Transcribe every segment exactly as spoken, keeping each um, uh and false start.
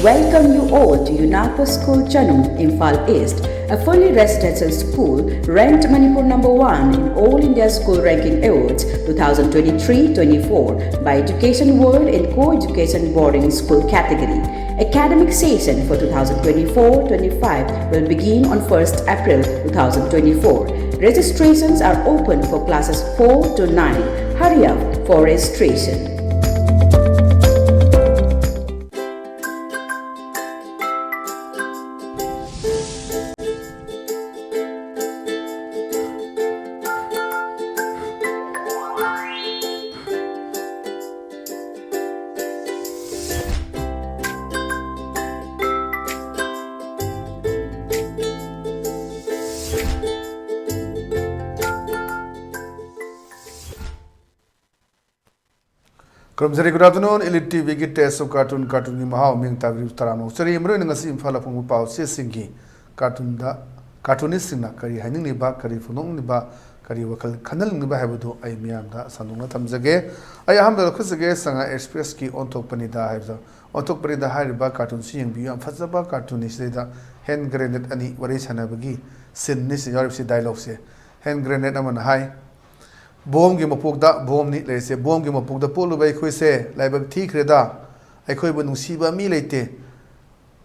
Welcome you all to UNACO School Chanum, Imphal East, a fully residential school ranked Manipur number one in All India School Ranking Awards twenty twenty-three twenty-four by Education World in co-education boarding school category. Academic session for twenty twenty-four twenty-five will begin on first April two thousand twenty-four. Registrations are open for classes four to nine. Hurry up for registration. ꯈꯨꯔꯨꯝꯖꯔꯤ꯫ Good afternoon, Elite ꯇꯤꯚꯤꯒꯤ Taste of Cartoon, ꯀꯥꯔꯇꯨꯟꯒꯤ ꯃꯍꯥꯎ ꯃꯤꯡ ꯇꯥꯕꯤꯔꯤꯕ ꯇꯔꯥꯝꯅ ꯑꯣꯛꯆꯔꯤ꯫ ꯃꯔꯨꯑꯣꯏꯅ ꯉꯁꯤ ꯏꯝꯐꯥꯜꯗ ꯐꯣꯡꯕ ꯄꯥꯎ ꯆꯦꯁꯤꯡꯒꯤ ꯀꯥꯔꯇꯨꯟꯗ, ꯀꯥꯔꯇꯨꯅꯤꯁꯁꯤꯡꯅ ꯀꯔꯤ ꯍꯥꯏꯅꯤꯡꯂꯤꯕ, ꯀꯔꯤ ꯐꯣꯡꯗꯣꯛꯅꯤꯡꯂꯤꯕ, ꯀꯔꯤ ꯋꯥꯈꯜ ꯈꯟꯍꯟꯅꯤꯡꯂꯤꯕ ꯍꯥꯏꯕꯗꯨ ꯑꯩ ꯃꯤꯌꯥꯝꯗ ꯁꯟꯗꯣꯛꯅ ꯊꯝꯖꯒꯦ꯫ ꯑꯩ ꯑꯍꯥꯟꯕꯗ ꯂꯧꯈꯠꯆꯒꯦ, ꯁꯉꯥꯏ ꯑꯦꯛꯁꯄ꯭ꯔꯦꯁꯀꯤ ꯑꯣꯟꯊꯣꯛꯄꯅꯤꯗ ꯍꯥꯏꯕꯗꯣ꯫ ꯑꯣꯟꯊꯣꯛꯄꯅꯤꯗ ꯍꯥꯏꯔꯤꯕ ꯀꯥꯔꯇꯨꯟꯁꯤ ꯌꯦꯡꯕꯤꯌꯨ꯫ ꯌꯥꯝ ꯐꯖꯕ ꯀꯥꯔꯇꯨꯟꯅꯤ꯫ ꯁꯤꯗꯩꯗ ꯍꯦꯟ ꯒ꯭ꯔꯦꯅꯦꯗ ꯑꯅꯤ ꯋꯥꯔꯤ ꯁꯥꯟꯅꯕꯒꯤ ꯁꯤꯟꯅꯤ ꯁꯤ ꯌꯥꯎꯔꯤꯕꯁꯤ, ꯗꯥꯏꯂꯣꯛꯁꯦ꯫ ꯍꯦꯟ ꯒ꯭ꯔꯦꯅꯦꯗ ꯑꯃꯅ ꯍꯥꯏ, "ꯕꯣꯝꯒꯤ ꯃꯄꯣꯛꯇ", ꯕꯣꯝꯅꯤ ꯂꯩꯔꯤꯁꯦ, "ꯕꯣꯝꯒꯤ ꯃꯄꯣꯛꯇ ꯄꯣꯛꯂꯨꯕ ꯑꯩꯈꯣꯏꯁꯦ ꯂꯥꯏꯕꯛ ꯊꯤꯈ꯭ꯔꯦꯗ꯫ ꯑꯩꯈꯣꯏꯕꯨ ꯅꯨꯡꯁꯤꯕ ꯃꯤ ꯂꯩꯇꯦ꯫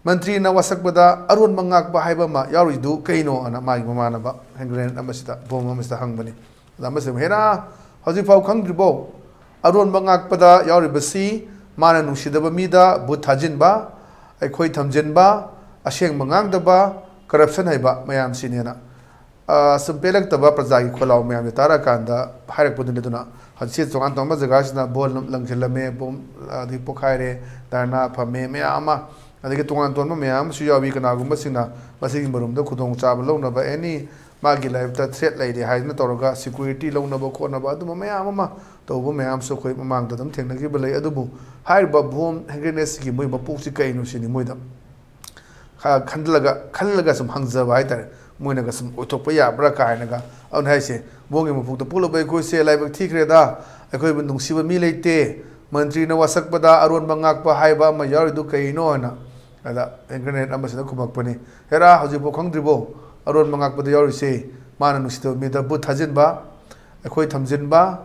ꯃꯟꯇ꯭ꯔꯤꯅ ꯋꯥꯁꯛꯄꯗ ꯑꯔꯣꯟꯕ ꯉꯥꯛꯄ ꯍꯥꯏꯕ ꯑꯃ ꯌꯥꯎꯔꯤꯗꯨ ꯀꯩꯅꯣ?" ꯑꯅ ꯃꯥꯒꯤ ꯃꯃꯥꯟꯅꯕ ꯍꯦꯟ ꯒ꯭ꯔꯦꯅꯦꯗ ꯑꯃꯁꯤꯗ, ꯕꯣꯝ ꯑꯃꯁꯤꯗ ꯍꯪꯕꯅꯤ꯫ ꯑꯗ ꯑꯃꯁꯤꯅ, "ꯍꯦꯔꯥ, ꯍꯧꯖꯤꯛꯐꯥꯎ ꯈꯪꯗ꯭ꯔꯤꯕꯣ? ꯑꯔꯣꯟꯕ ꯉꯥꯛꯄꯗ ꯌꯥꯎꯔꯤꯕꯁꯤ ꯃꯥꯅ ꯅꯨꯡꯁꯤꯗꯕ ꯃꯤꯗ ꯚꯨꯠ ꯊꯥꯖꯤꯟꯕ, ꯑꯩꯈꯣꯏ ꯊꯝꯖꯤꯟꯕ, ꯑꯁꯦꯡꯕ ꯉꯥꯡꯗꯕ, ꯀꯔꯞꯁꯟ ꯍꯩꯕ ꯃꯌꯥꯝꯁꯤꯅꯦꯅ"꯫ ꯑ, ꯁꯨꯝ ꯄꯦꯜꯂꯛꯇꯕ ꯄ꯭ꯔꯖꯥꯒꯤ ꯈꯣꯜꯂꯥꯎ ꯃꯌꯥꯝꯁꯦ ꯇꯥꯔꯛꯑꯀꯥꯟꯗ ꯍꯥꯏꯔꯛꯄꯗꯨꯅꯤ꯫ ꯑꯗꯨꯅ ꯍꯧꯖꯤꯛꯁꯦ ꯇꯣꯉꯥꯟ ꯇꯣꯉꯥꯟꯕ ꯖꯒꯥꯁꯤꯅ ꯕꯣꯜ ꯂꯪꯁꯤꯜꯂꯝꯃꯦ, ꯕꯣꯝ, ꯑꯗꯒꯤ ꯄꯣꯈꯥꯏꯔꯦ, ꯙꯔꯅꯥ ꯐꯝꯃꯦ, ꯃꯌꯥꯝ ꯑꯃ, ꯑꯗꯒꯤ ꯇꯣꯉꯥꯟ ꯇꯣꯉꯥꯟꯕ ꯃꯌꯥꯝ ꯑꯃꯁꯨ ꯌꯥꯎꯏ꯫ ꯀꯅꯥꯒꯨꯝꯕꯁꯤꯡꯅ ꯃꯁꯤꯒꯤ ꯃꯔꯨꯝꯗ ꯈꯨꯗꯣꯡꯆꯥꯕ ꯂꯧꯅꯕ, ꯑꯦꯅꯤ ꯃꯥꯒꯤ ꯂꯥꯏꯐꯇ ꯊ꯭ꯔꯦꯠ ꯂꯩꯔꯦ ꯍꯥꯏꯗꯅ ꯇꯧꯔꯒ ꯁꯦꯀ꯭ꯌꯨꯔꯤꯇꯤ ꯂꯧꯅꯕ ꯈꯣꯠꯅꯕ, ꯑꯗꯨꯝꯕ ꯃꯌꯥꯝ ꯑꯃ ꯇꯧꯕ ꯃꯌꯥꯝꯁꯨ ꯑꯩꯈꯣꯏ ꯃꯃꯥꯡꯗ ꯑꯗꯨꯝ ꯊꯦꯡꯅꯈꯤꯕ ꯂꯩ꯫ ꯑꯗꯨꯕꯨ ꯍꯥꯏꯔꯤꯕ ꯕꯣꯝ ꯒ꯭ꯔꯦꯅꯦꯗꯁꯤꯒꯤ ꯃꯣꯏ ꯃꯄꯣꯛꯁꯤ ꯀꯩꯅꯣ ꯁꯤꯅꯤ ꯃꯣꯏꯗ ꯈ-, ꯈꯟꯖꯤꯜꯂꯒ, ꯈꯜꯂꯒ ꯁꯨꯝ ꯍꯪꯖꯕ ꯍꯥꯏꯇꯥꯔꯦ꯫ ꯃꯣꯏꯅꯒ ꯁꯨꯝ ꯑꯣꯏꯊꯣꯛꯄ ꯌꯥꯕ꯭ꯔꯥ ꯀꯥꯏꯅꯒ꯫ ꯑꯗꯨꯅ ꯍꯥꯏꯁꯦ, "ꯕꯣꯝꯒꯤ ꯃꯄꯣꯛꯇ ꯄꯣꯛꯂꯨꯕ ꯑꯩꯈꯣꯏꯁꯦ ꯂꯥꯏꯕꯛ ꯊꯤꯈ꯭ꯔꯦꯗ, ꯑꯩꯈꯣꯏꯕꯨ ꯅꯨꯡꯁꯤꯕ ꯃꯤ ꯂꯩꯇꯦ, ꯃꯟꯇ꯭ꯔꯤꯅ ꯋꯥꯁꯛꯄꯗ ꯑꯔꯣꯟꯕ ꯉꯥꯛꯄ ꯍꯥꯏꯕ ꯑꯃ ꯌꯥꯎꯔꯤꯗꯨ ꯀꯩꯅꯣ?" ꯍꯥꯏꯅ ꯑꯗ ꯍꯦꯟ ꯒ꯭ꯔꯦꯅꯦꯗ ꯑꯃꯁꯤꯅ ꯈꯨꯝꯃꯛꯄꯅꯤ, "ꯍꯦꯔꯥ, ꯍꯧꯖꯤꯛꯐꯥꯎ ꯈꯪꯗ꯭ꯔꯤꯕꯣ? ꯑꯔꯣꯟꯕ ꯉꯥꯛꯄꯗ ꯌꯥꯎꯔꯤꯁꯦ, ꯃꯥꯅ ꯅꯨꯡꯁꯤꯗꯕ ꯃꯤꯗ ꯕꯨꯠ ꯊꯥꯖꯤꯟꯕ, ꯑꯩꯈꯣꯏ ꯊꯝꯖꯤꯟꯕ,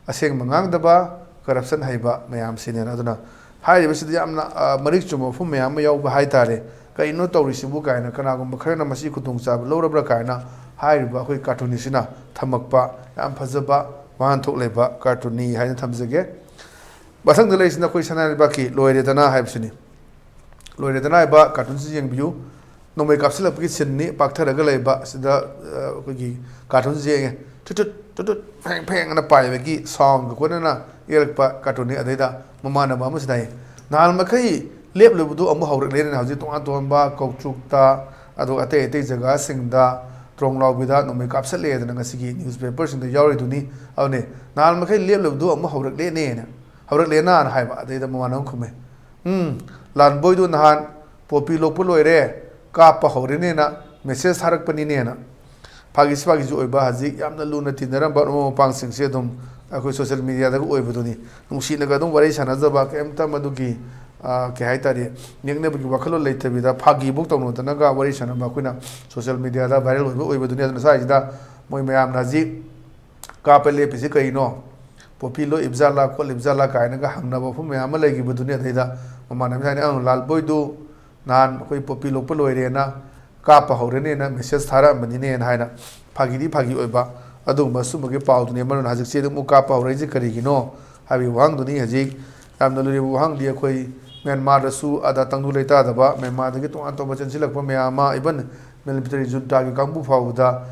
ꯑꯁꯦꯡꯕ ꯉꯥꯡꯗꯕ, ꯀꯔꯞꯁꯟ ꯍꯩꯕ ꯃꯌꯥꯝꯁꯤꯅꯦꯅ"꯫ ꯑꯗꯨꯅ ꯍꯥꯏꯔꯤꯕꯁꯤꯗ ꯌꯥꯝꯅ, ꯑ, ꯃꯔꯤꯛ ꯆꯨꯝꯕ ꯋꯥꯐꯝ ꯃꯌꯥꯝ ꯑꯃ ꯌꯥꯎꯕ ꯍꯥꯏꯇꯥꯔꯦ꯫ ꯀꯩꯅꯣ ꯇꯧꯔꯤꯁꯤꯕꯨ ꯀꯥꯏꯅ ꯀꯅꯥꯒꯨꯝꯕ ꯈꯔꯅ ꯃꯁꯤ ꯈꯨꯗꯣꯡꯆꯥꯕ ꯂꯧꯔꯕ꯭ꯔꯥ ꯀꯥꯏꯅ ꯍꯥꯏꯔꯤꯕ ꯑꯩꯈꯣꯏ ꯀꯥꯔꯇꯨꯟꯅꯤꯁꯤꯅ ꯊꯝꯃꯛꯄ ꯌꯥꯝ ꯐꯖꯕ ꯋꯥꯍꯟꯊꯣꯛ ꯂꯩꯕ ꯀꯥꯔꯇꯨꯟꯅꯤ ꯍꯥꯏꯅ ꯊꯝꯖꯒꯦ꯫ ꯃꯊꯪꯗ ꯂꯩꯔꯤꯁꯤꯅ ꯑꯩꯈꯣꯏ ꯁꯅꯥ ꯂꯩꯕꯥꯛꯀꯤ "ꯂꯣꯏꯔꯦꯗꯅ" ꯍꯥꯏꯕꯁꯤꯅꯤ꯫ "ꯂꯣꯏꯔꯦꯗꯅ" ꯍꯥꯏꯕ ꯀꯥꯔꯇꯨꯟꯁꯤ ꯌꯦꯡꯕꯤꯌꯨ꯫ ꯅꯣꯡꯃꯩ ꯀꯥꯞꯁꯤꯜꯂꯛꯄꯒꯤ ꯁꯤꯟꯅꯤ, ꯄꯥꯛꯊꯔꯒ ꯂꯩꯕ꯫ ꯁꯤꯗ, ꯑ, ꯑꯩꯈꯣꯏꯒꯤ ꯀꯥꯔꯇꯨꯟꯁꯤ ꯌꯦꯡꯉꯦ꯫ ꯊꯨꯠ ꯊꯨꯠ ꯊꯨꯠ ꯊꯨꯠ, ꯐꯦꯡ ꯐꯦꯡ ꯑꯅ ꯄꯥꯏꯕꯒꯤ ꯁꯥꯎꯟꯒ ꯀꯣꯟꯅꯅ ꯌꯦꯛꯂꯛꯄ ꯀꯥꯔꯇꯨꯟꯅꯤ꯫ ꯑꯗꯩꯗ ꯃꯃꯥꯟꯅꯕ ꯑꯃꯁꯤꯅ ꯍꯥꯏ, "ꯅꯍꯥꯟ ꯃꯈꯩ ꯂꯦꯞꯂꯨꯕꯗꯨ ꯑꯃꯨꯛ ꯍꯧꯔꯛꯂꯦꯅꯦ꯫ ꯍꯧꯖꯤꯛ ꯇꯣꯉꯥꯟ ꯇꯣꯉꯥꯟꯕ ꯀꯧꯇ꯭ꯔꯨꯛꯇ, ꯑꯗꯨꯒ ꯑꯇꯩ ꯑꯇꯩ ꯖꯒꯥꯁꯤꯡꯗ ꯇ꯭ꯔꯣꯡ ꯂꯥꯎꯕꯤꯗ ꯅꯣꯡꯃꯩ ꯀꯥꯞꯁꯤꯜꯂꯛꯑꯦꯗꯅ ꯉꯁꯤꯒꯤ ꯅ꯭ꯌꯨꯁꯄꯦꯄꯔꯁꯤꯡꯗ ꯌꯥꯎꯔꯤꯗꯨꯅꯤ꯫ ꯑꯗꯨꯅꯦ, ꯅꯍꯥꯟ ꯃꯈꯩ ꯂꯦꯞꯂꯨꯕꯗꯨ ꯑꯃꯨꯛ ꯍꯧꯔꯛꯂꯦꯅꯦꯅ, ꯍꯧꯔꯛꯂꯦꯅ" ꯍꯥꯏꯕ꯫ ꯑꯗꯩꯗ ꯃꯃꯥꯟꯅꯕ ꯑꯃ ꯈꯨꯝꯃꯦ, "ꯎꯝ, ꯂꯥꯟꯕꯣꯏꯗꯨ ꯅꯍꯥꯟ ꯄꯣꯄꯤ ꯂꯣꯛꯄ ꯂꯣꯏꯔꯦ, ꯀꯥꯞꯄ ꯍꯧꯔꯦꯅꯦꯅ ꯃꯦꯁꯦꯖ ꯊꯥꯔꯛꯄꯅꯤꯅꯦꯅ"꯫ ꯐꯥꯒꯤꯁꯤ ꯐꯥꯒꯤꯁꯨ ꯑꯣꯏꯕ, ꯍꯧꯖꯤꯛ ꯌꯥꯝꯅ ꯂꯨꯅ ꯇꯤꯟꯅꯔꯝꯕ ꯃꯔꯨꯞ ꯃꯄꯥꯡꯁꯤꯡꯁꯦ ꯑꯗꯨꯝ ꯑꯩꯈꯣꯏ ꯁꯣꯁꯤꯌꯦꯜ ꯃꯦꯗꯤꯌꯥꯗꯒ ꯑꯣꯏꯕꯗꯨꯅꯤ꯫ ꯅꯨꯡꯁꯤꯅꯒ ꯑꯗꯨꯝ ꯋꯥꯔꯤ ꯁꯥꯟꯅꯖꯕ, ꯀꯩꯝꯇ ꯃꯗꯨꯒꯤ, ꯑ, ꯀꯩ ꯍꯥꯏꯇꯥꯔꯦ, ꯌꯦꯛꯅꯕꯒꯤ ꯋꯥꯈꯜꯂꯣꯟ ꯂꯩꯇꯕꯤꯗ ꯐꯥꯒꯤꯕꯨ ꯇꯧꯅꯗꯅꯒ ꯋꯥꯔꯤ ꯁꯥꯟꯅꯕ ꯑꯩꯈꯣꯏꯅ ꯁꯣꯁꯤꯌꯦꯜ ꯃꯦꯗꯤꯌꯥꯗ ꯚꯥꯏꯔꯦꯜ ꯑꯣꯏꯕ ꯑꯣꯏꯕꯗꯨꯅꯤ꯫ ꯑꯗꯨꯅ ꯁ꯭ꯋꯥꯏꯁꯤꯗ ꯃꯣꯏ ꯃꯌꯥꯝꯅ ꯍꯧꯖꯤꯛ ꯀꯥꯞꯄ ꯂꯦꯞꯄꯤꯁꯤ ꯀꯩꯅꯣ? ꯄꯣꯄꯤ ꯂꯣꯛꯏꯕ ꯖꯥꯠꯂꯥ, ꯈꯣꯠꯂꯤꯕ ꯖꯥꯠꯂꯥ ꯀꯥꯏꯅꯒ ꯍꯪꯅꯕ ꯋꯥꯐꯝ ꯃꯌꯥꯝ ꯑꯃ ꯂꯩꯈꯤꯕꯗꯨꯅꯤ꯫ ꯑꯗꯩꯗ ꯃꯃꯥꯟꯅꯕꯅ ꯍꯥꯏꯅꯤ, "ꯑꯪ, ꯂꯥꯜꯕꯣꯏꯗꯨ ꯅꯍꯥꯟ ꯑꯩꯈꯣꯏ ꯄꯣꯄꯤ ꯂꯣꯛꯄ ꯂꯣꯏꯔꯦꯅ, ꯀꯥꯞꯄ ꯍꯧꯔꯅꯦꯅ ꯃꯦꯁꯦꯖ ꯊꯥꯔꯛꯑꯝꯕꯅꯤꯅꯦꯅ" ꯍꯥꯏꯅ ꯐꯥꯒꯤꯗꯤ ꯐꯥꯒꯤ ꯑꯣꯏꯕ ꯑꯗꯨꯒꯨꯝꯕ ꯁꯨꯝꯕꯒꯤ ꯄꯥꯎꯗꯨꯅꯤ꯫ ꯃꯔꯨꯅ ꯍꯧꯖꯤꯛꯁꯦ ꯑꯗꯨꯝ ꯀꯥꯞꯄ ꯍꯧꯔꯛꯏꯁꯦ ꯀꯔꯤꯒꯤꯅꯣ ꯍꯥꯏꯕꯒꯤ ꯋꯥꯍꯪꯗꯨꯅꯤ꯫ ꯍꯧꯖꯤꯛ ꯌꯥꯝꯅ ꯂꯨꯔꯤꯕ ꯋꯥꯍꯪꯗꯤ ꯑꯩꯈꯣꯏ ꯃ꯭ꯌꯥꯟꯃꯥꯔꯗꯁꯨ ꯑꯗ ꯇꯪꯗꯨ ꯂꯩꯇꯥꯗꯕ, ꯃ꯭ꯌꯥꯟꯃꯥꯔꯗꯒꯤ ꯇꯣꯉꯥꯟ ꯇꯣꯉꯥꯟꯕ ꯆꯦꯟꯁꯤꯜꯂꯛꯄ ꯃꯌꯥꯝ ꯑꯃ, ꯏꯚꯟ ꯃꯤꯂꯤꯇꯔꯤ ꯖꯨꯟꯇꯥꯒꯤ ꯀꯥꯡꯕꯨ ꯐꯥꯎꯕꯗ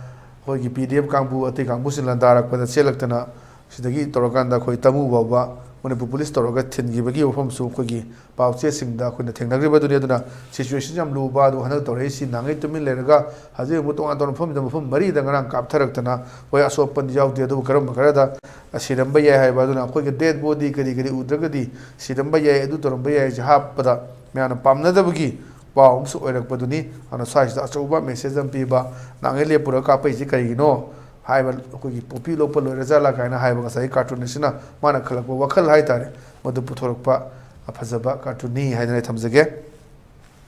ꯑꯩꯈꯣꯏꯒꯤ ꯄꯤ ꯗꯤ ꯑꯦꯐ ꯀꯥꯡꯕꯨ, ꯑꯇꯩ ꯀꯥꯡꯕꯨꯁꯤꯡ ꯂꯥꯟꯗꯥꯔꯛꯄꯗ ꯆꯦꯜꯂꯛꯇꯅ ꯁꯤꯗꯒꯤ ꯇꯧꯔꯀꯥꯟꯗ ꯑꯩꯈꯣꯏ ꯇꯥꯃꯨ ꯐꯥꯎꯕ ꯃꯅꯤꯄꯨꯔ ꯄꯨꯂꯤꯁ ꯇꯧꯔꯒ ꯊꯤꯟꯈꯤꯕꯒꯤ ꯋꯥꯐꯝꯁꯨ ꯑꯩꯈꯣꯏꯒꯤ ꯄꯥꯎꯆꯦꯁꯤꯡꯗ ꯑꯩꯈꯣꯏꯅ ꯊꯦꯡꯅꯈ꯭ꯔꯤꯕꯗꯨꯅꯤ꯫ ꯑꯗꯨꯅ ꯁꯤꯆꯨꯋꯦꯁꯟ ꯌꯥꯝ ꯂꯨꯕ ꯑꯗꯨ ꯍꯟꯗꯛ ꯇꯧꯔꯛꯏꯁꯤ꯫ ꯅꯍꯥꯟꯉꯩ ꯇꯨꯃꯤꯟ ꯂꯩꯔꯒ ꯍꯧꯖꯤꯛ ꯑꯃꯨꯛ ꯇꯣꯉꯥꯟ ꯇꯣꯉꯥꯟꯕ ꯃꯐꯝꯗ, ꯃꯐꯝ ꯃꯔꯤꯗ ꯉꯔꯥꯡ ꯀꯥꯞꯊꯔꯛꯇꯅ, ꯍꯣꯏ, ꯑꯁꯣꯛꯄꯗꯤ ꯌꯥꯎꯗꯦ, ꯑꯗꯨꯕꯨ ꯀꯔꯝꯕ ꯈꯔꯗ ꯁꯤꯔꯝꯕ ꯌꯥꯏ ꯍꯥꯏꯕ꯫ ꯑꯗꯨꯅ ꯑꯩꯈꯣꯏꯒꯤ ꯗꯦꯗ ꯕꯣꯗꯤ ꯀꯔꯤ ꯀꯔꯤ ꯎꯗ꯭ꯔꯒꯗꯤ ꯁꯤꯔꯝꯕ ꯌꯥꯏ, ꯑꯗꯨ ꯇꯧꯔꯝꯕ ꯌꯥꯏ ꯍꯥꯏꯁꯦ ꯍꯥꯞꯄꯗ ꯃꯌꯥꯝꯅ ꯄꯥꯝꯅꯗꯕꯒꯤ ꯄꯥꯎ ꯑꯃꯁꯨ ꯑꯣꯏꯔꯛꯄꯗꯨꯅꯤ꯫ ꯑꯗꯨꯅ ꯁ꯭ꯋꯥꯏꯁꯤꯗ ꯑꯆꯧꯕ ꯃꯦꯁꯦꯖ ꯑꯃ ꯄꯤꯕ, ꯅꯍꯥꯟꯉꯩ ꯂꯦꯞꯄꯨꯔꯒ ꯀꯥꯞꯄꯛꯏꯁꯤ ꯀꯔꯤꯒꯤꯅꯣ ꯍꯥꯏꯕ, ꯑꯩꯈꯣꯏꯒꯤ ꯄꯣꯄꯤ ꯂꯣꯛꯄ ꯂꯣꯏꯔ ꯖꯥꯠꯂꯥ ꯀꯥꯏꯅ ꯍꯥꯏꯕ ꯉꯁꯥꯏꯒꯤ ꯀꯥꯔꯇꯨꯟ ꯑꯁꯤꯅ ꯃꯥꯅ ꯈꯜꯂꯛꯄ ꯋꯥꯈꯜ ꯍꯥꯏꯇꯥꯔꯦ, ꯃꯗꯨ ꯄꯨꯊꯣꯔꯛꯄ ꯐꯖꯕ ꯀꯥꯔꯇꯨꯟꯅꯤ ꯍꯥꯏꯗꯅ ꯑꯩ ꯊꯝꯖꯒꯦ꯫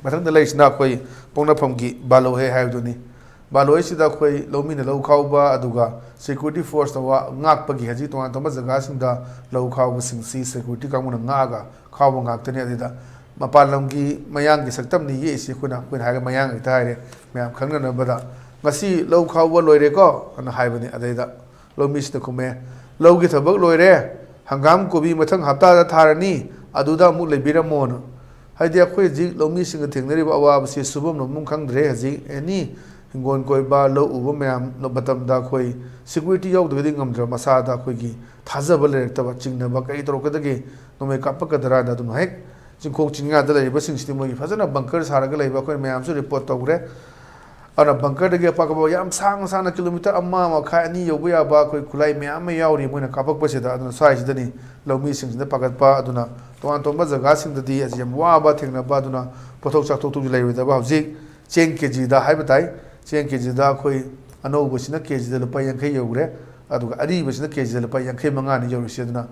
ꯃꯊꯪꯗ ꯂꯩꯔꯤꯁꯤꯅ ꯑꯩꯈꯣꯏ ꯄꯣꯛꯅꯐꯝꯒꯤ ꯕꯥꯂꯣꯍꯦ ꯍꯥꯏꯕꯗꯨꯅꯤ꯫ ꯕꯥꯂꯣꯍꯦꯁꯤꯗ ꯑꯩꯈꯣꯏ ꯂꯧꯃꯤꯅ ꯂꯧ ꯈꯥꯎꯕ, ꯑꯗꯨꯒ security forceꯅ ꯋꯥ-, ꯉꯥꯛꯄꯒꯤ ꯍꯧꯖꯤꯛ ꯇꯣꯉꯥꯟ ꯇꯣꯉꯥꯟꯕ ꯖꯒꯥꯁꯤꯡꯗ ꯂꯧ ꯈꯥꯎꯕꯁꯤꯡꯁꯤ security ꯀꯥꯡꯕꯨꯅ ꯉꯥꯛꯑꯒ ꯈꯥꯎꯕ ꯉꯥꯛꯇꯅꯤ꯫ ꯑꯗꯨꯗ ꯃꯄꯥꯟ ꯂꯝꯒꯤ ꯃꯌꯥꯡꯒꯤ ꯁꯛꯇꯝꯅꯤ ꯌꯦꯛꯏꯁꯤ, ꯑꯩꯈꯣꯏꯅ, ꯑꯩꯈꯣꯏꯅ ꯍꯥꯏꯔꯒ ꯃꯌꯥꯡ ꯍꯦꯛꯇ ꯍꯥꯏꯔꯦ꯫ ꯃꯌꯥꯝ ꯈꯪꯅꯅꯕꯗ, "ꯉꯁꯤ ꯂꯧ ꯈꯥꯎꯕ ꯂꯣꯏꯔꯦꯀꯣ?" ꯑꯅ ꯍꯥꯏꯕꯅꯤ꯫ ꯑꯗꯩꯗ ꯂꯧꯃꯤꯁꯤꯅ ꯈꯨꯝꯃꯦ, "ꯂꯧꯒꯤ ꯊꯕꯛ ꯂꯣꯏꯔꯦ, ꯍꯪꯒꯥꯝ ꯀꯣꯕꯤ ꯃꯊꯪ ꯍꯞꯇꯥꯗ ꯊꯥꯔꯅꯤ, ꯑꯗꯨꯗ ꯑꯃꯨꯛ ꯂꯩꯕꯤꯔꯝꯃꯣꯅ"꯫ ꯍꯥꯏꯗꯤ ꯑꯩꯈꯣꯏ ꯍꯧꯖꯤꯛ ꯂꯧꯃꯤꯁꯤꯡꯒ ꯊꯦꯡꯅꯔꯤꯕ ꯑꯋꯥꯕꯁꯤ ꯁꯨꯐꯝ ꯅꯣꯝꯐꯝ ꯈꯪꯗ꯭ꯔꯦ꯫ ꯍꯧꯖꯤꯛ ꯑꯦꯅꯤ ꯍꯤꯡꯒꯣꯜ ꯀꯣꯏꯕ, ꯂꯧ ꯎꯕ ꯃꯌꯥꯝ ꯃꯇꯝꯗ ꯑꯩꯈꯣꯏ security ꯌꯥꯎꯗ꯭ꯔꯒꯗꯤ ꯉꯝꯗ꯭ꯔꯕ, ꯃꯁꯥꯗ ꯑꯩꯈꯣꯏꯒꯤ ꯊꯥꯖꯕ ꯂꯩꯔꯛꯇꯕ, ꯆꯤꯡꯅꯕ, "ꯀꯔꯤ ꯇꯧꯔꯛꯀꯗꯒꯦ, ꯅꯣꯡꯃꯩ ꯀꯥꯞꯄꯛꯀꯗ꯭ꯔꯥꯅ?" ꯑꯗꯨꯝ ꯍꯦꯛ ꯆꯤꯡꯈꯣꯛ ꯆꯤꯡꯌꯥꯗ ꯂꯩꯔꯤꯕꯁꯤꯡꯁꯤꯗꯤ ꯃꯣꯏꯒꯤ ꯐꯖꯅ bunker ꯁꯥꯔꯒ ꯂꯩꯕ ꯑꯩꯈꯣꯏꯅ ꯃꯌꯥꯝꯁꯨ report ꯇꯧꯈ꯭ꯔꯦ꯫ ꯑꯗꯨꯅ bunkerꯗꯒꯤ ꯑꯄꯥꯛꯄ ꯌꯥꯝ ꯁꯥꯡꯅ ꯁꯥꯡꯅ kilometre ꯑꯃ ꯃꯈꯥꯏ, ꯑꯅꯤ ꯌꯧꯕ ꯌꯥꯕ ꯑꯩꯈꯣꯏ ꯈꯨꯠꯂꯥꯏ ꯃꯌꯥꯝ ꯑꯃ ꯌꯥꯎꯔꯤ ꯃꯣꯏꯅ ꯀꯥꯞꯄꯛꯄꯁꯤꯗ꯫ ꯑꯗꯨꯅ ꯁ꯭ꯋꯥꯏꯁꯤꯗꯅꯤ ꯂꯧꯃꯤꯁꯤꯡꯁꯤꯅ ꯄꯥꯈꯠꯄ꯫ ꯑꯗꯨꯅ ꯇꯣꯉꯥꯟ ꯇꯣꯉꯥꯟꯕ ꯖꯒꯥꯁꯤꯡꯗꯗꯤ ꯑꯁꯤ ꯌꯥꯝ ꯋꯥꯕ ꯊꯦꯡꯅꯕ꯫ ꯑꯗꯨꯅ ꯄꯣꯠꯊꯣꯛ ꯆꯥꯊꯣꯛꯇꯨꯁꯨ ꯂꯩꯔꯣꯏꯗꯕ꯫ ꯍꯧꯖꯤꯛ ꯆꯦꯡ KGꯗ ꯍꯥꯏꯕ ꯇꯥꯏ, ꯆꯦꯡ KGꯗ ꯑꯩꯈꯣꯏ ꯑꯅꯧꯕꯁꯤꯅ KGꯗ ꯂꯨꯄꯥ ꯌꯥꯡꯈꯩ ꯌꯧꯈ꯭ꯔꯦ, ꯑꯗꯨꯒ ꯑꯔꯤꯕꯁꯤꯅ KGꯗ ꯂꯨꯄꯥ ꯌꯥꯡꯈꯩ ꯃꯉꯥꯅꯤ ꯌꯧꯔꯤꯁꯦ꯫ ꯑꯗꯨꯅ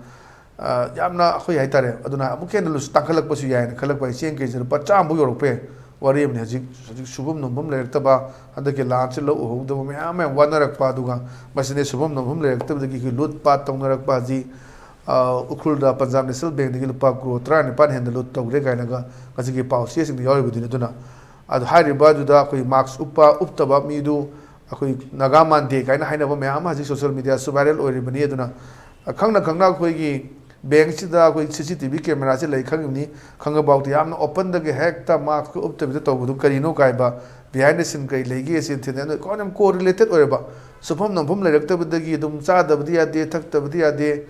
ꯑ, ꯌꯥꯝꯅ ꯑꯩꯈꯣꯏ ꯍꯥꯏꯇꯥꯔꯦ, ꯑꯗꯨꯅ ꯑꯃꯨꯛꯀ ꯍꯦꯟꯅ ꯂꯨꯁ-, ꯇꯥꯡꯈꯠꯂꯛꯄꯁꯨ ꯌꯥꯏꯅ ꯈꯜꯂꯛꯄ꯫ ꯆꯦꯡ KGꯗ ꯂꯨꯄꯥ ꯆꯥꯝꯃꯐꯥꯎ ꯌꯧꯔꯛꯄ ꯌꯥꯏ꯫ ꯋꯥꯔꯤ ꯑꯃꯅꯤ꯫ ꯍꯧꯖꯤꯛ, ꯍꯧꯖꯤꯛ ꯁꯨꯐꯝ ꯅꯣꯝꯐꯝ ꯂꯩꯔꯛꯇꯕ, ꯍꯟꯗꯛꯀꯤ ꯂꯥꯟꯁꯤ ꯂꯧ ꯎꯍꯧꯗꯕ ꯃꯌꯥꯝ ꯃꯌꯥꯝ ꯋꯥꯅꯔꯛꯄ, ꯑꯗꯨꯒ ꯃꯁꯤꯗ ꯁꯨꯐꯝ ꯅꯣꯝꯐꯝ ꯂꯩꯔꯛꯇꯕꯗꯒꯤ ꯑꯩꯈꯣꯏ ꯂꯨꯠ ꯄꯥꯠ ꯇꯧꯅꯔꯛꯄ ꯑꯁꯤ, ꯑ, ꯎꯈ꯭ꯔꯨꯜꯗ ꯄꯟꯖꯥꯕ ꯅꯦꯁꯅꯦꯜ ꯕꯦꯡꯗꯒꯤ ꯂꯨꯄꯥ ꯀ꯭ꯔꯣꯔ ꯇꯔꯥꯅꯤꯄꯥꯟ ꯍꯦꯟꯅ ꯂꯨꯠ ꯇꯧꯔꯦ ꯀꯥꯏꯅꯒ ꯉꯁꯤꯒꯤ ꯄꯥꯎ ꯆꯦꯁꯤꯡꯗ ꯌꯥꯎꯔꯤꯕꯗꯨꯅꯤ꯫ ꯑꯗꯨꯅ ꯑꯗꯨ ꯍꯥꯏꯔꯤꯕ ꯑꯗꯨꯗ ꯑꯩꯈꯣꯏ mask ꯎꯞꯄ, ꯎꯞꯇꯕ ꯃꯤꯗꯨ ꯑꯩꯈꯣꯏ ꯅꯥꯒꯥ ꯃꯥꯟꯗꯦ ꯀꯥꯏꯅ ꯍꯥꯏꯅꯕ ꯃꯌꯥꯝ ꯑꯃ ꯍꯧꯖꯤꯛ social mediaꯁꯨ viral ꯑꯣꯏꯔꯤꯕꯅꯤ꯫ ꯑꯗꯨꯅ ꯈꯪꯅ ꯈꯪꯅ ꯑꯩꯈꯣꯏꯒꯤ bankꯁꯤꯗ ꯑꯩꯈꯣꯏ CCTV cameraꯁꯤ ꯂꯩ ꯈꯪꯉꯤꯕꯅꯤ, ꯈꯪꯉꯐꯥꯎꯗ ꯌꯥꯝꯅ openꯗꯒꯤ ꯍꯦꯛꯇ mask ꯎꯞꯇꯕꯤꯗ ꯇꯧꯕꯗꯨ ꯀꯔꯤꯅꯣ ꯀꯥꯏꯕ, behind the scene ꯀꯔꯤ ꯂꯩꯒꯦ ꯁꯤ ꯊꯤꯅꯩ꯫ ꯑꯗꯨ ꯑꯩꯈꯣꯏꯅ ꯌꯥꯝ co-related ꯑꯣꯏꯔꯕ, ꯁꯨꯐꯝ ꯅꯣꯝꯐꯝ ꯂꯩꯔꯛꯇꯕꯗꯒꯤ ꯑꯗꯨꯝ ꯆꯥꯗꯕꯗꯤ ꯌꯥꯗꯦ, ꯊꯛꯇꯕꯗꯤ ꯌꯥꯗꯦ,